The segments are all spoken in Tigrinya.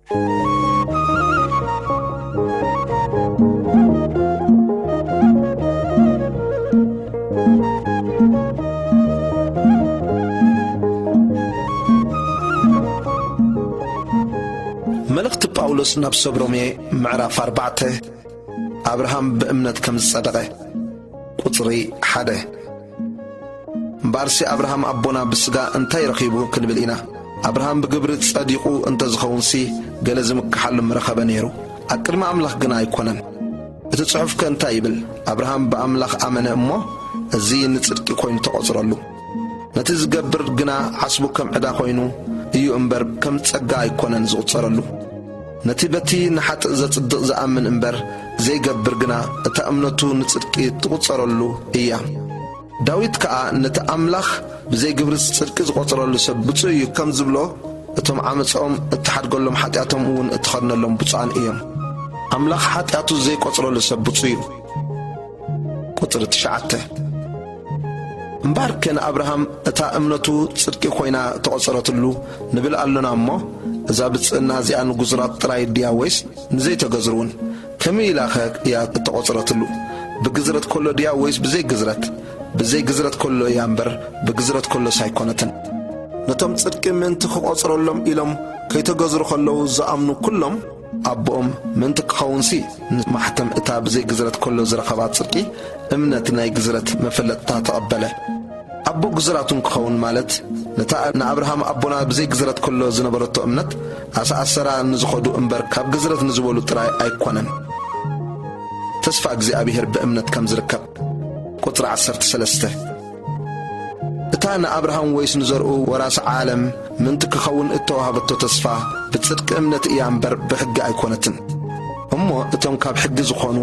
መልእኽቲ ጳውሎስ ናብ ሰብ ሮሜ፣ ምዕራፍ ኣርባዕተ። ኣብርሃም ብእምነት ከም ዝጸደቐ። ቁጽሪ ሓደ። እምበኣርሲ ኣብርሃም ኣቦና ብስጋ እንታይ ረኺቡ ክንብል ኢና? ኣብርሃም ብግብሪ ጸዲቑ እንተ ዝኸውንሲ፣ ገለ ዝምክሓሉ ምረኸበ ነይሩ። ኣብ ቅድሚ ኣምላኽ ግና ኣይኮነን። እቲ ጽሑፍከ እንታይ ይብል? ኣብርሃም ብኣምላኽ ኣመነ እሞ፣ እዚ ንጽድቂ ኮይኑ ተቖጽረሉ። ነቲ ዝገብር ግና ዓስቡ ከም ዕዳ ኮይኑ እዩ እምበር፣ ከም ጸጋ ኣይኮነን ዝቑጸረሉ። ነቲ በቲ ንሓጥእ ዘጽድቕ ዝኣምን እምበር ዘይገብር ግና፣ እታ እምነቱ ንጽድቂ ትቑጸረሉ እያ። ዳዊት ከኣ፣ ነቲ ኣምላኽ ብዘይ ግብሪ ጽድቂ ዝቖጸረሉ ሰብ ብጹእ እዩ ከም ዝብሎ፣ እቶም ዓመጾም እትሓድገሎም ሓጢኣቶም እውን እትኸድነሎም ብፁዓን እዮም። ኣምላኽ ሓጢኣቱ ዘይቆጽረሉ ሰብ ብፁዕ እዩ። ቁጽሪ ትሽዓተ። እምበኣርከ ንኣብርሃም እታ እምነቱ ጽድቂ ኮይና እተቖጸረትሉ ንብል ኣሎና እሞ፣ እዛ ብጽእና እዚኣ ንግዙራት ጥራይ ድያ ወይስ ንዘይተገዝሩ እውን? ከመይ ኢላኸ እያ እተቖጸረትሉ? ብግዝረት ከሎ ድያ ወይስ ብዘይ ግዝረት? ብዘይ ግዝረት ከሎ እያ እምበር፣ ብግዝረት ከሎስ ኣይኮነትን። ነቶም ጽድቂ ምእንቲ ክቖጽረሎም ኢሎም ከይተገዝሩ ከለዉ ዝኣምኑ ኩሎም፣ ኣቦኦም ምእንቲ ክኸውንሲ፣ ንማሕተም እታ ብዘይ ግዝረት ከሎ ዝረኸባ ጽድቂ እምነት ናይ ግዝረት መፈለጥታ ተቐበለ። ኣቦ ግዙራት እውን ክኸውን ማለት፣ ነታ ንኣብርሃም ኣቦና ብዘይ ግዝረት ከሎ ዝነበረቶ እምነት ኣሰኣሰራ ንዝኸዱ እምበር፣ ካብ ግዝረት ንዝበሉ ጥራይ ኣይኮነን። ተስፋ እግዚኣብሔር ብእምነት ከም ዝርከብ። ቁጽሪ ዓሰርተ ሰለስተ። እታ ንኣብርሃም ወይስ ንዘርኡ ወራሲ ዓለም ምእንቲ ክኸውን እተዋህበቶ ተስፋ ብጽድቂ እምነት እያ እምበር ብሕጊ ኣይኮነትን። እሞ እቶም ካብ ሕጊ ዝኾኑ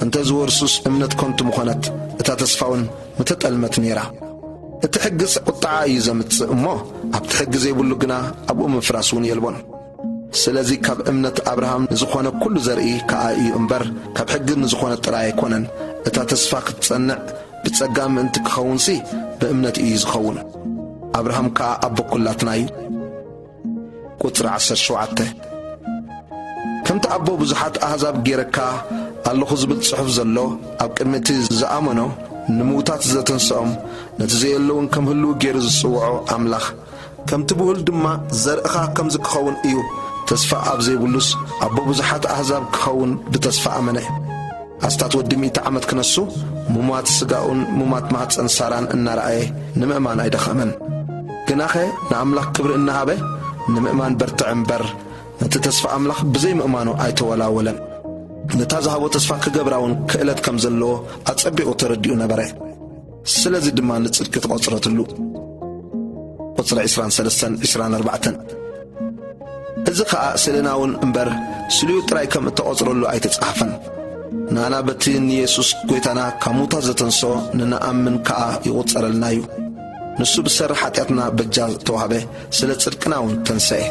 እንተ ዝወርሱስ እምነት ከንቱ ምኾነት፣ እታ ተስፋውን ምተጠልመት ነይራ። እቲ ሕግስ ቁጥዓ እዩ ዘምጽእ እሞ፣ ኣብቲ ሕጊ ዘይብሉ ግና ኣብኡ ምፍራስ እውን የልቦን። ስለዚ ካብ እምነት ኣብርሃም ንዝኾነ ኩሉ ዘርኢ ከኣ እዩ እምበር፣ ካብ ሕጊ ንዝኾነ ጥራይ ኣይኮነን። እታ ተስፋ ክትጸንዕ ብጸጋ ምእንቲ ክኸውንሲ ብእምነት እዩ ዝኸውን። ኣብርሃም ከኣ ኣቦ ኩላትና እዩ። ቁጽሪ ዓሰርተ ሸውዓተ። ከምቲ ኣቦ ብዙሓት ኣህዛብ ጌረካ ኣለኹ ዝብል ጽሑፍ ዘሎ፣ ኣብ ቅድሚ እቲ ዝኣመኖ ንምዉታት ዘተንስኦም፣ ነቲ ዘየለውን ከም ህልው ገይሩ ዝጽውዖ ኣምላኽ፣ ከምቲ ብሁል ድማ ዘርእኻ ከምዚ ክኸውን እዩ፣ ተስፋ ኣብ ዘይብሉስ ኣቦ ብዙሓት ኣህዛብ ክኸውን ብተስፋ ኣመነ። ኣስታት ወዲ ሚእቲ ዓመት ክነሱ፣ ሙማት ስጋኡን ሙማት ማህጸን ሳራን እናረኣየ ንምእማን ኣይደኸመን። ግናኸ ንኣምላኽ ክብሪ እናሃበ ንምእማን በርትዐ እምበር፣ ነቲ ተስፋ ኣምላኽ ብዘይ ምእማኑ ኣይተወላወለን። ነታ ዝሃቦ ተስፋ ክገብራ እውን ክእለት ከም ዘለዎ ኣጸቢቑ ተረዲኡ ነበረ። ስለዚ ድማ ንጽድቂ ተቖጽረትሉ። ቁጽሪ ዕስራን ሰለስተን ዕስራን ኣርባዕተን። እዚ ኸኣ ስእልናውን እምበር ስሉዩ ጥራይ ከም እተቖጽረሉ ኣይተጻሕፈን። ንኣና በቲ ንየሱስ ጐይታና ካብ ሙታት ዘተንስኦ ንንኣምን ከኣ ይቑጸረልና እዩ። ንሱ ብሰሪ ሓጢኣትና በጃ ተዋህበ፣ ስለ ጽድቅና እውን ተንስኤ።